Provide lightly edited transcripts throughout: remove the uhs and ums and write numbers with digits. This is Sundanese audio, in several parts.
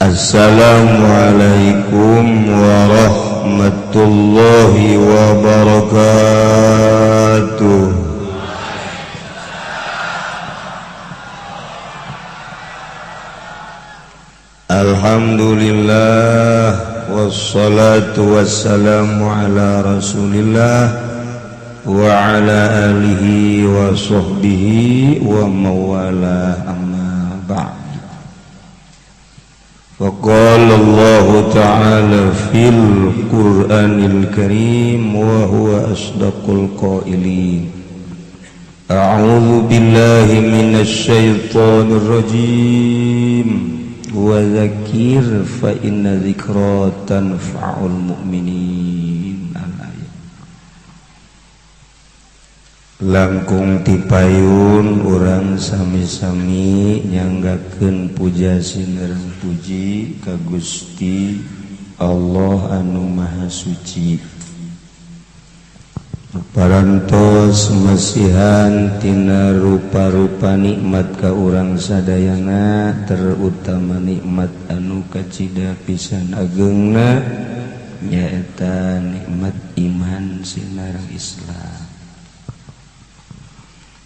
Assalamualaikum warahmatullahi wabarakatuh. Alhamdulillah, wassalatu wassalamu ala rasulillah wa ala alihi wa sahbihi wa mawala, amma ba'd. فقال الله تعالى في القرآن الكريم وهو أصدق القائلين: أعوذ بالله من الشيطان الرجيم، وذكر فإن ذكرى تنفع المؤمنين. الآية. Langkung tipayun urang sami-sami nyanggakeun puja sinareng puji ka Gusti Allah anu Maha Suci, parantos masihan tina rupa-rupa nikmat ka urang sadayana, terutama nikmat anu kacida pisan agengna, nyaeta nikmat iman sinareng Islam.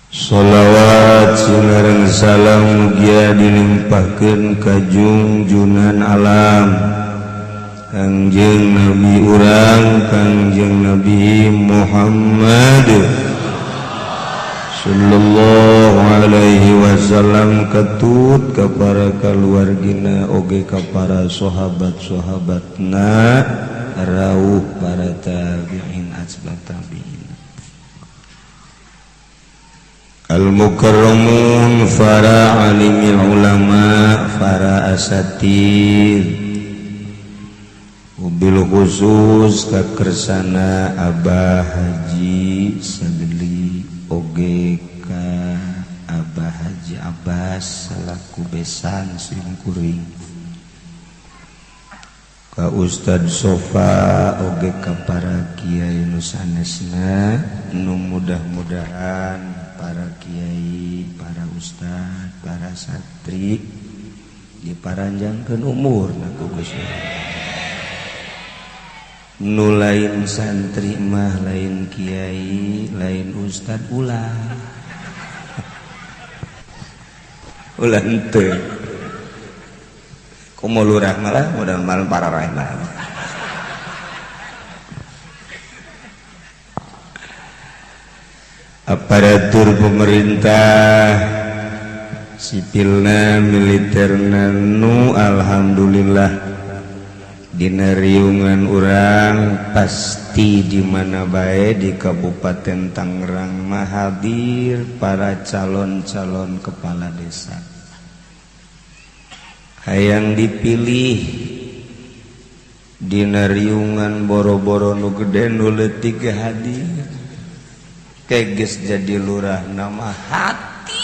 Sholawat sinareng salam mugia dilimpahkeun ka junjunan alam, Kangjeng Nabi urang, Kangjeng Nabi Muhammad sallallahu alaihi wasallam, katut ka para kaluargina oge ka para sahabat-sahabatna, rauh para tabi'in atba tabi'in, al-mukarramun, para alimil ulama, para asatid, bil khusus kakersana Abah Haji Sadli oge ka Abah Haji Abbas selaku besan simkuring, ka Ustad Sofa oge ka para kiai nu sanesna, nu mudah-mudahan para kiai, para ustad, para santri diparanjangkeun umur ku Gusti. Nu lain santri mah, lain kiai, lain ustad, ulah ulah henteu. Komo lurah malah mudah malam para rahmat. Aparatur pemerintah sipilna, militerna, nu alhamdulillah dina riungan urang pasti di mana bae di Kabupaten Tangerang mah hadir para calon-calon kepala desa hayang dipilih. Dina riungan boro-boro nu gede, nu leutik ge hadir. Keges jadi lurah nama hati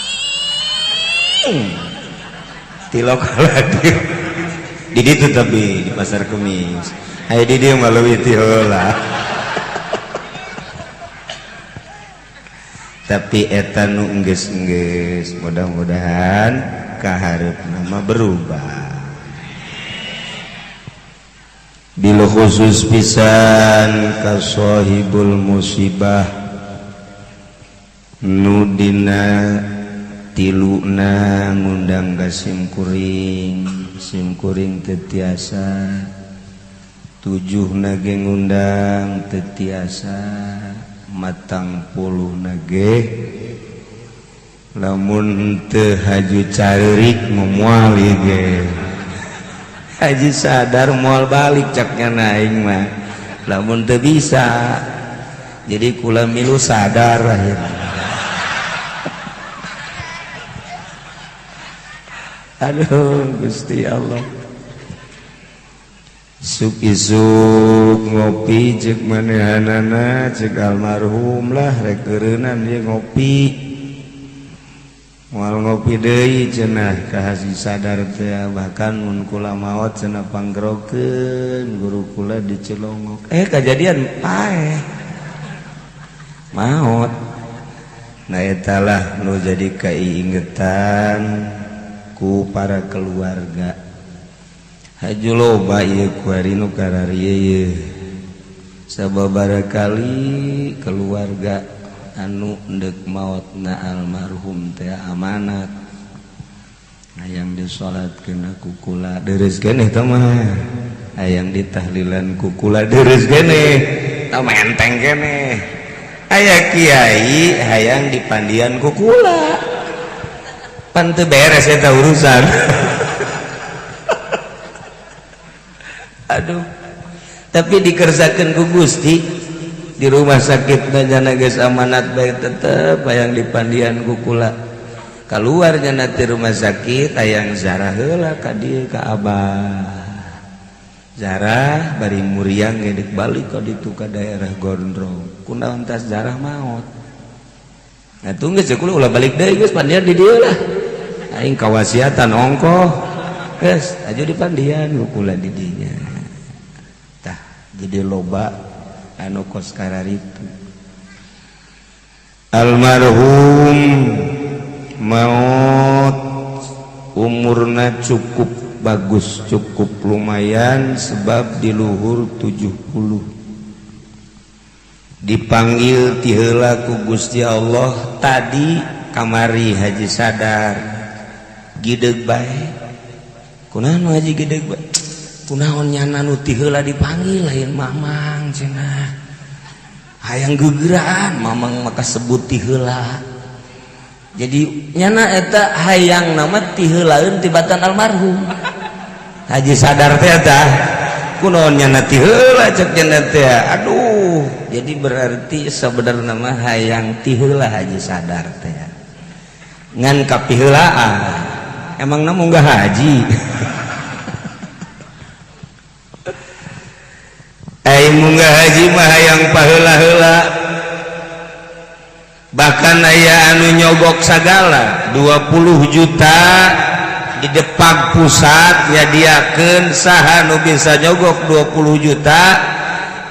ti lokal hadir di ditu, tapi di Pasar Kemis aya di dieu mah leuwih ti heula. Tapi eta nu enggeus-enggeus, mudah-mudahan kaharep nama berubah. Bil khusus pisan ka sahibul musibah nu dina tiluna ngundang ka simkuring, simkuring teu tiasa, tujuh nage ngundang teu tiasa, 40 nage lamun teu haju carik moal ieu ge haji sadar moal balik caknya naing mah lamun teu bisa. Jadi kula milu sadar akhirnya. Aduh Gusti Allah, isuk-isuk ngopi cek manehanana, cek almarhum lah, rek eureunnan ieu ngopi, moal ngopi deui cenah ka haji sadar teh. Bahkan mun kula maot cenah panggerokeun guru kula di Cilongok, kajadian paeh maot. Nah, eta lah nu jadi kaiingetan ku para keluarga. Haju loba ieu kuari nu kararieu ieu. Sababaraha kali keluarga anu endek maotna almarhum teh amanat hayang disolatkeun ku kula deres keneh tah mah, hayang ditahlilan ku kula deres keneh tah menteng keneh, aya kiai hayang dipandian ku kula pan teu beres eta urusan. Aduh, tapi dikerjakan ku Gusti di rumah sakit nyana geus amanat bae tetep hayang dipandian ku kula. Keluar nyana ti rumah sakit hayang zarah heula ka dieu ka abah. Zarah bari muriang geudek balik ka ditu ka daerah Gondrong. Kunaon tas zarah maot. Nah tunggu geus kula ulah balik deui geus pandian di dieu lah. Aing kawasiatan ongkoh. Geus aju dipandian ku kula di dinya. Tah jadi loba anu kos kararitu. Almarhum maut umurna cukup bagus, cukup lumayan sebab di luhur 70. Dipanggil ti heula ku Gusti Allah tadi kamari Haji Sadar gideg bae. Kunaon Haji gideg bae? Kunaon nyana nu ti heula dipanggil lain mamang cenah. Hayang gegeraan mamang maka sebut ti heula. Jadi nyana eta hayang nama ti heulaeun tibatan almarhum. Haji Sadar teh eta kunaon nyana ti heula cek nyana teh. Aduh, jadi berarti sebenarnya mah hayang ti heula Haji Sadar teh. Ngan kapiheulaan. Emangna munggah haji. Ai munggah haji mah hayang paheula-heula. Bahkan aya anu nyogok sagala 20 juta di Depag pusat nyadiakeun saha nu bisa nyogok 20 juta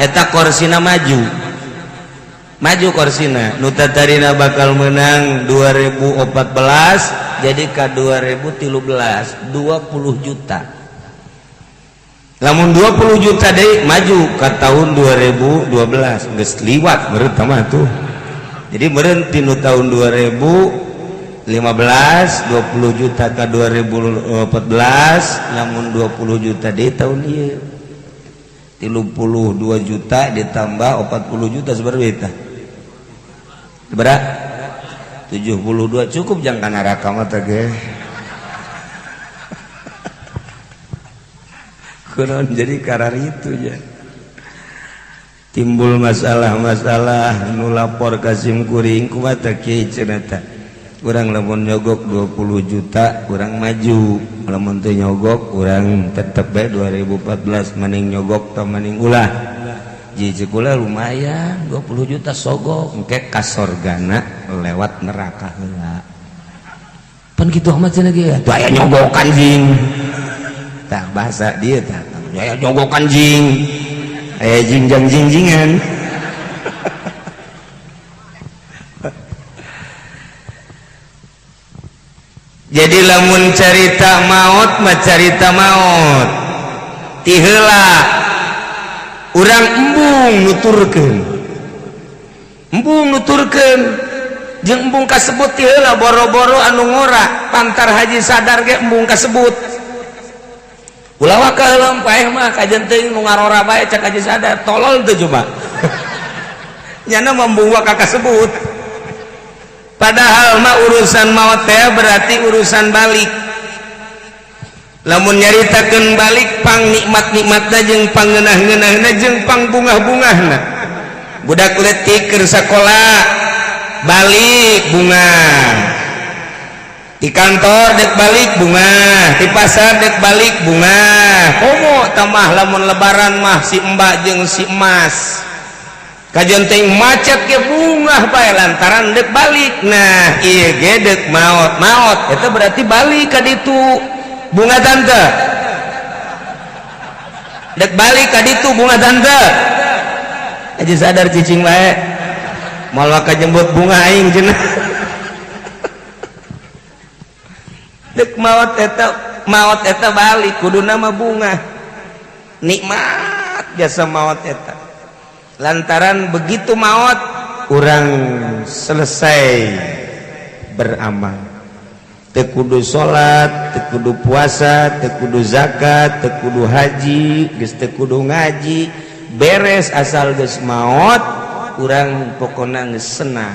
eta korsina maju. Maju korsina nu tatarina bakal menang 2014 jadi ka 2013 20 juta. Lamun 20 juta deui maju ka tahun 2012 geus liwat meureun mah tuh. Jadi meureun tinu tahun 2015 20 juta ka 2014 lamun 20 juta deui tahun ieu 32 juta ditambah 40 juta sabaraha eta? Sabaraha? 72 cukup jang ka neraka mah teh ge. Kunaon jadi kararitu ya. Timbul masalah-masalah nu lapor ka sim kuring kumaha teh kieu cenah teh. Urang lamun nyogok 20 juta urang maju, lamun teu nyogok urang tetep bae 2014 mending nyogok tah mending ulah. Ji ceuk kula lumayan 20 juta sogok engke ka sorgana lewat neraka heula. Pan kitu amat cenah ge atuh aya nyogokan jing. Tah bahasa dieu tah aya nyogokan jing. Aya jingjang jingjingan. Jadi lamun carita maut mah carita maut ti heula urang embung nuturkeun, embung nuturkeun jeung embung kasebut ti heula boro-boro anu ngora pantar Haji Sadar ge embung kasebut. Ulah waka heula paeh mah kajen teuing nu ngarora bae cek Haji Sadar tolol teu coba. Nyana embung waka kasebut. Padahal mah urusan maut teh berarti urusan balik. Lamun nyaritakeun balik pang nikmat-nikmatna jeung pangeunah-ngeunahna jeung pang bungah-bungahna. Budak leutik keur sakola balik bunga. Di kantor dek balik bunga, di pasar dek balik bunga. Komo tamah lamun lebaran mah si mbak jeung si emas. Kajian teh macet ke bungah bae lantaran dek balik. Nah, ieu ge dek maot maot eta berarti balik ka ditu bunga tante. Dek balik ka ditu bunga tante. Aja sadar cicing bae. Moal ka jembut bunga aing cenah. Dek maot eta Maot eta balik kuduna mah bungah, nikmat jasa maot eta, lantaran begitu maot urang selesai beramal. Teu kudu salat, teu kudu puasa, teu kudu zakat, teu kudu haji, geus teu kudu ngaji, beres. Asal geus maot, urang pokona geus senang.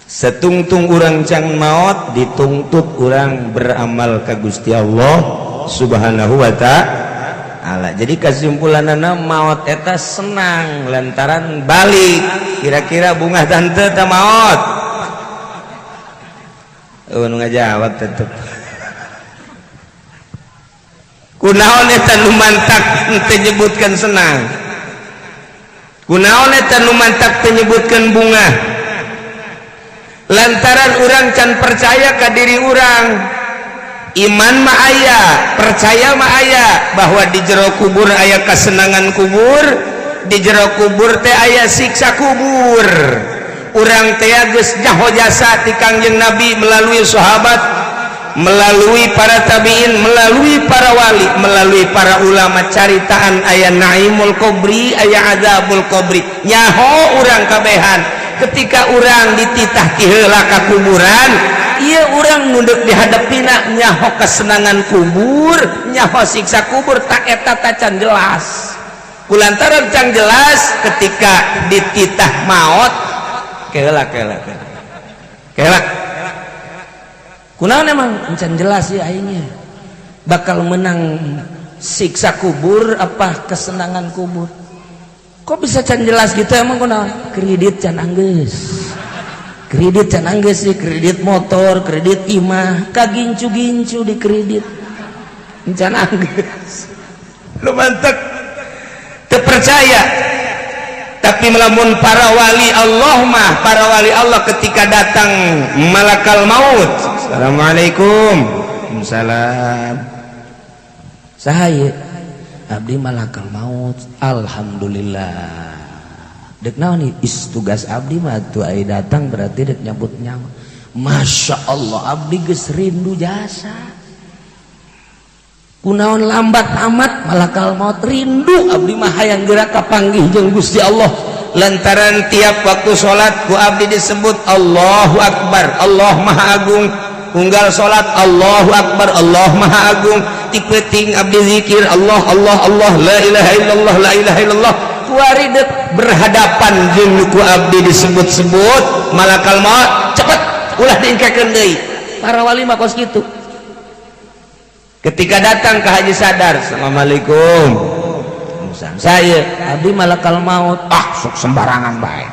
Satungtung urang can maot, dituntut urang beramal ka Gusti Allah Subhanahu wa Ta'ala. Jadi kesimpulanana, maot eta senang lantaran balik. Kira-kira bungah tante ta maot? Oh, nu ngajawab tetep. Kunaon eta nu mantak teu nyebutkeun senang? Kunaon eta nu mantak teu nyebutkeun bungah? Lantaran urang can percaya ka diri urang. Iman mah aya, percaya mah aya, bahwa di jero kubur aya kesenangan kubur, di jero kubur teh aya siksa kubur. Urang teh geus nyaho jasa ti Kangjeng Nabi, melalui sahabat, melalui para tabiin, melalui para wali, melalui para ulama, caritaan aya naimul kubri, aya azabul kubri. Nyaho urang kabehan. Ketika urang dititah ti heula ka kuburan, iya, urang nunduk dihadapina, nyaho kesenangan kubur, nyaho siksa kubur, tak eta tacan jelas. Kulantaran can jelas, ketika dititah maut, kela kela kela kela, kunaon emang encan jelas ya aingnya bakal menang siksa kubur apa kesenangan kubur? Kok bisa can jelas gitu emang kunaon? Kredit can anggeus, kredit can anggeus sih, kredit motor, kredit imah, kagincu-gincu di kredit, can anggeus. Lu mantep terpercaya. Tapi melamun para wali Allah mah, para wali Allah ketika datang malakal maut, "Assalamualaikum." "Salam." "Saha?" "Abdi malakal maut." "Alhamdulillah. Dek naon?" "Is tugas abdi mah tuh, ai datang berarti dek nyabut nyawa." "Masya Allah, abdi geus rindu jasa. Kunaon lambat amat malakal maut? Rindu abdi mah, hayang geura kapanggih jeung Gusti Allah, lantaran tiap waktu salat ku abdi disebut Allahu Akbar, Allah Maha Agung. Unggal salat Allahu Akbar, Allah Maha Agung. Ti peuting abdi zikir Allah, Allah, Allah, la ilaha illallah, la ilaha illallah. Kuari dek berhadapan jeung ku abdi disebut-sebut malakal maut, cepet, ulah diingkekeun deui." Para wali mah kos kitu. Ketika datang ke Haji Sadar, "Assalamualaikum." "Saya abdi malakal maut." "Ah, sok sembarangan bae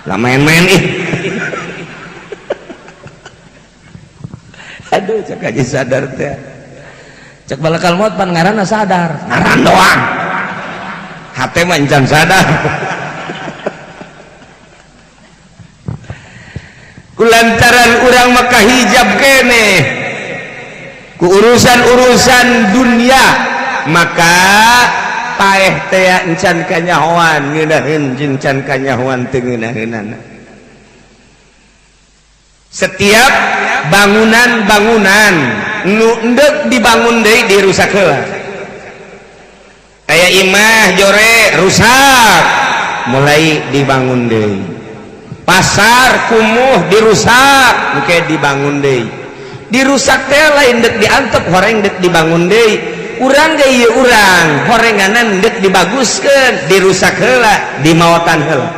lah, main-main ih." Aduh, cek Haji Sadar teh, cek malakal maut, pan ngaranna sadar, ngaran doang, hate mah encan sadar. Kulantaran urang maka hijab kene ku urusan-urusan dunia, maka paeh teh encan kanyahoan ngeunaheun jeung can kanyahoan teu ngeunaheunana. Setiap bangunan-bangunan nu endek dibangun deui, dirusak heula. Kayak imah jore rusak, mulai dibangun deui. Pasar kumuh, dirusak, engke dibangun deui. Dirusak teh lain dek diantep, horeng dek dibangun deui. Urang ge ieu, urang horenganan dek dibaguskeun, dirusak heula, dimaotan heula.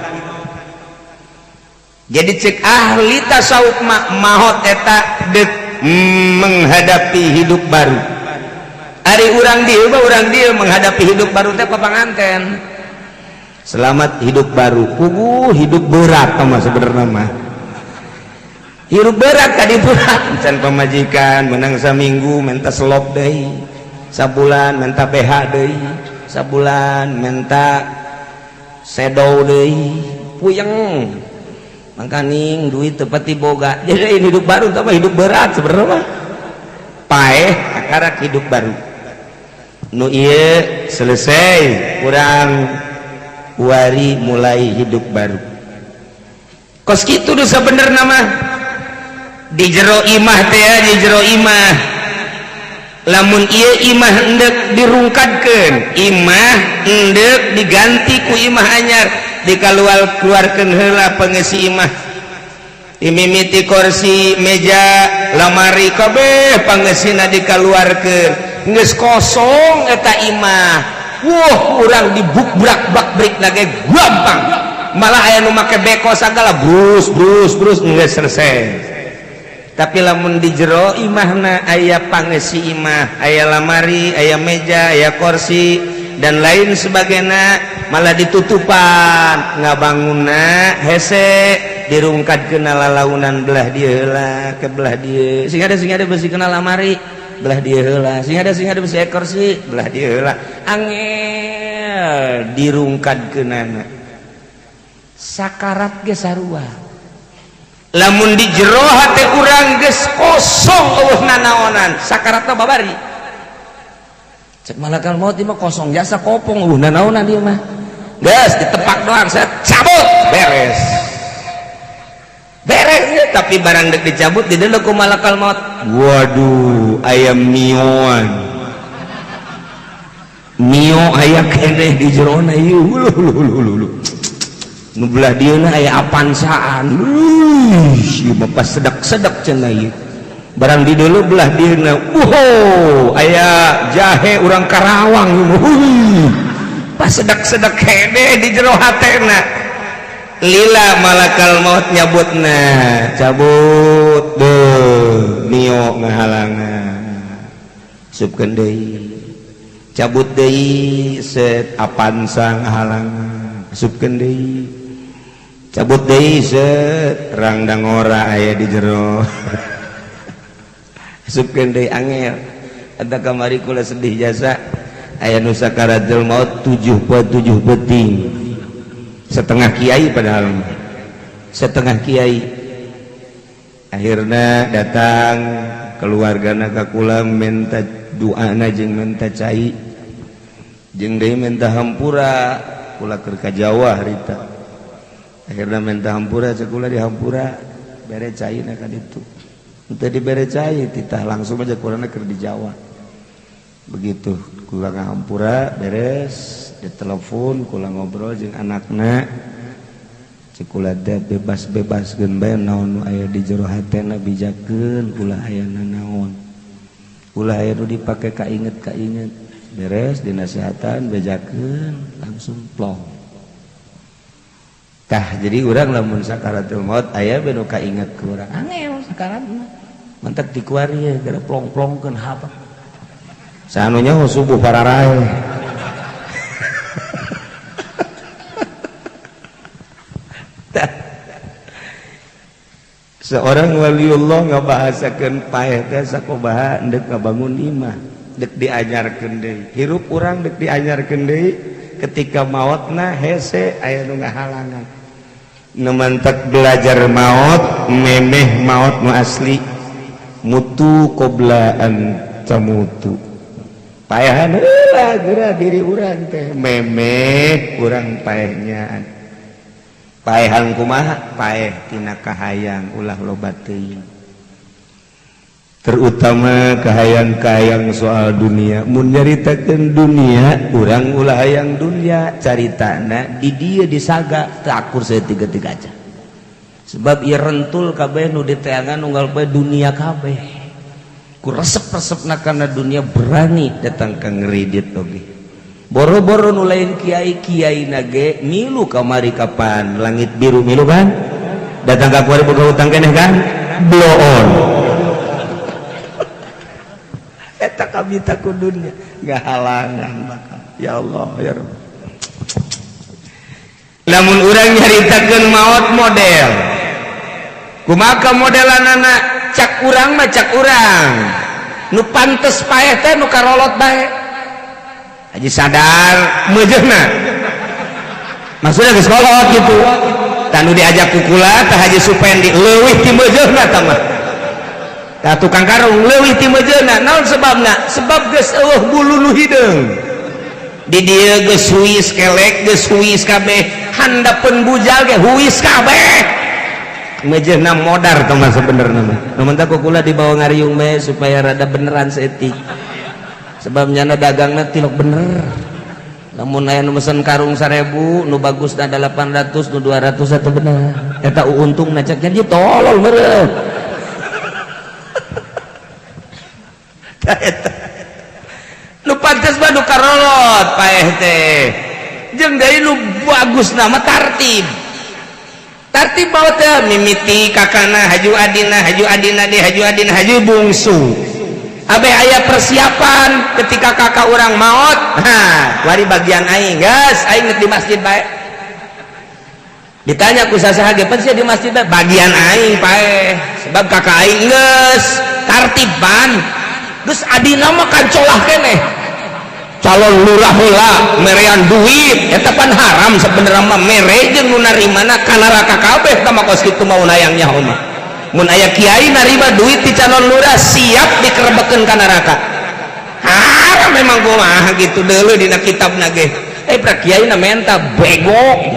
Jadi cek ahli tasawuf mah, maot eta dek menghadapi hidup baru. Ari urang dieu mah, urang dieu menghadapi hidup baru teh papanganten, selamat hidup baru. Kubu hidup berat mah sebenarnya mah, hidup berat tadi, berat can pamajikan menang saminggu minta selop deui, sabulan minta BH deui, sabulan minta sedow deui, puyeng mangkaning duit tepati boga. Jadi ini hidup baru tapi hidup berat sebenarnya mah. Paeh akarak hidup baru nu ieu selesai, kurang wari mulai hidup baru. Kos kitu nu sabenerna mah. Di jero imah teh, di jero imah. Lamun ieu imah endek dirungkadkeun, imah endek diganti ku imah anyar, dikaluar keluarkeun heula pengisi imah, imimiti kursi, meja, lamari, kabeh pangesina dikaluarkeun, geus kosong eta imah. Wah, urang dibukbrak bak brik lagi gampang, malah aya nu make beko sagala, brus brus brus, geus selesai. Tapi lamun di jero imahna aya pangesi imah, aya lamari, aya meja, aya kursi, dan lain sebagainya, malah ditutupan, ngabangunna hese, dirungkat kena lalaunan, belah dia heula ke belah dia, sing ada besi kena lamari belah dia heula, sing ada besi kursi belah dia heula, angel dirungkat kenana. Sakarat ge sarua, lamun di jero hate urang geus kosong, eueuh nanaonan, sakaratna babari. Cek malakal maut mah kosong jasa kopong, eueuh nanaonan dia mah, geus ditepak doang, saya cabut, beres beres ya. Tapi barang dek dicabut di deuleu ku malakal maut, waduh, aya mioan, mio aya keneh di jerona ieu, hulu hulu hulu hulu, nu belah dieuna aya Avanzaan, ieu mah pas sedak-sedak cenah ieu. Barang di deuleu belah dieuna, wow, aya jahe urang Karawang, pas sedak-sedak hede di jero hatena. Lila malakal maut nyabutna, cabut deh, mio ngahalangan, supkeun deui, cabut deui, set, Avanza ngahalangan, supkeun deui, cabut deui, set, rangdang ora aya di jero, supkeun deui, angel. Eta kamari kula sedih jasa, aya nu sakaratul maut 7 poe 7 peuting, setengah kiai, padahal setengah kiai. Akhirnya datang keluargana ka kula, minta doana jeung minta cai jeung deui minta hampura. Kula keur ka Jawa harita. Akhirnya minta hampura, cek kula dihampura, bere cai na ka ditu. Henteu dibere cai, titah langsung aja kulana keur di Jawa. Begitu kula ngahampura beres, ditelepon, kula ngobrol jeung anakna, cek kula teh bebas-bebaskeun bae, naon nu aya di jero hatena bijakeun, ulah aya nanaon, ulah aya nu dipake kainget-kainget. Beres dinasehatan, bejakeun, langsung plong. Tah, jadi urang lamun sakaratul maut aya bae nu kainget ku urang, angel sakarat mah, mantak dikuari ya gara plong-plongkeun hapa sanunya subuh pararae. Seorang waliullah ngabahasakeun paeh teh sakobaha ndek ngabangun imah, dek diajarkeun deui hirup urang, dek diajarkeun deui ketika maotna hese aya nu ngahalangan. Nu mantak belajar maot, memeh maot nu asli, mutu qabla an tamutu, paehan heula geura diri urang teh memeh urang paehnya. Paehan kumaha? Paeh tina kahayang ulah loba teuing, terutama kahayang-kahayang soal dunia. Mun nyaritakeun dunia, urang ulah hayang dunia, caritana di dieu disaga teu akur saya tiga-tiga aja, sebab ieu rentul kabeh nu diteangan unggal poe dunia kabeh ku resep-resepna kana dunia, berani datang ka ngeridit oge. Boro-boro nu lain kiai, kiai nage milu kamari. Kapan langit biru milu kan datang ka kuari, boga hutang keneh kan, blow on eta kami takut dunia ngahalangan bakal. Ya Allah, ya Rabb. Lamun urang nyaritakeun maot model kumaha modelanana, cak urang mah, cak urang nu pantes paeh teh nu karolot bae. Haji Sadar meujeuhna maksudnya geus kolot gitu, tanu diajak ku kula tah Haji Supendi leuwih ti meujeuhna tah mah, tah tukang karung leuwih ti meujeuhna. Naon sebabna? Sebab geus eueuh bulu nu hideung di dieu, geus huis kelek, geus huis kabeh, handapeun bujal ge huis kabeh, meujeuhna modar tah mah sebenerna mah. Nu mentak ku kula dibawa ngariung bae supaya rada beneran seetik. Sebab nyana dagangna tilok bener. Lamun aya nu mesen karung 1000, nu bagus da 800, nu 200 eta bener. Eta untungna cek jadi tolol meureun. Eta nu pantes mah nu karolot paeh teh. Jeung deui nu bagus nama tartib. Tartib bawa teh mimiti kakana haju adina, haju adina di haju adina, haju bungsu. Abe aya persiapan ketika kakak orang maut, nah wari bagian aing geus aing di masjid bae. Ditanya ku sasaha ge pan sia di masjid bae, bagian aing paeh sebab kakak aing geus tartiban. Geus adina mah kancolah keneh. Calon lurah heula merean duit eta pan haram sebenarnya mah, mere jeung nu narimana ka neraka kabeh tah mah kos kitu mau nayang nyaho mah. Mun aya kiai narima duit di calon lurah siap dikerebekeun ka neraka. Haram memang kumaha gitu deuleu dina kitabna ge. Pra kiai na menta bego.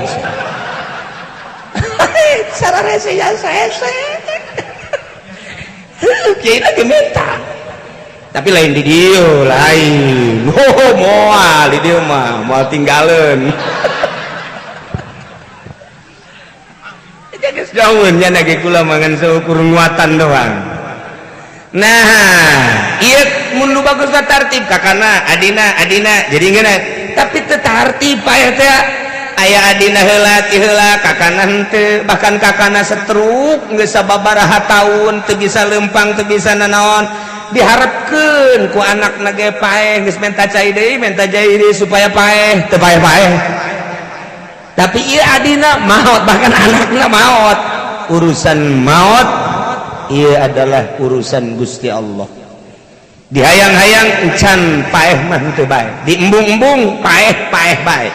Sararese ya sese. Kiai na ge menta. Tapi lain di dieu, lain. Oh, moal di dieu mah, moal tinggaleun. Geus jauheun nya ge kula mangan seukur nguatan doang. Nah, ieu mun nu bagus mah tartib kakana, adina, adina. Jadi ngeunah. Tapi teu tartib paeh teh. Aya adina heula ti heula kakana henteu, bahkan kakana setruk geus sababaraha taun teu bisa lempang, teu bisa nanaon. Diharapkeun ku anakna ge paeh geus menta cai deui, menta cai deui supaya paeh, teu paeh-paeh. Tapi ieu adina maot, bahkan anakna maot. Urusan maot ieu adalah urusan Gusti Allah. Dihayang-hayang encan paeh mah henteu bae, diembung-embung paeh-paeh bae.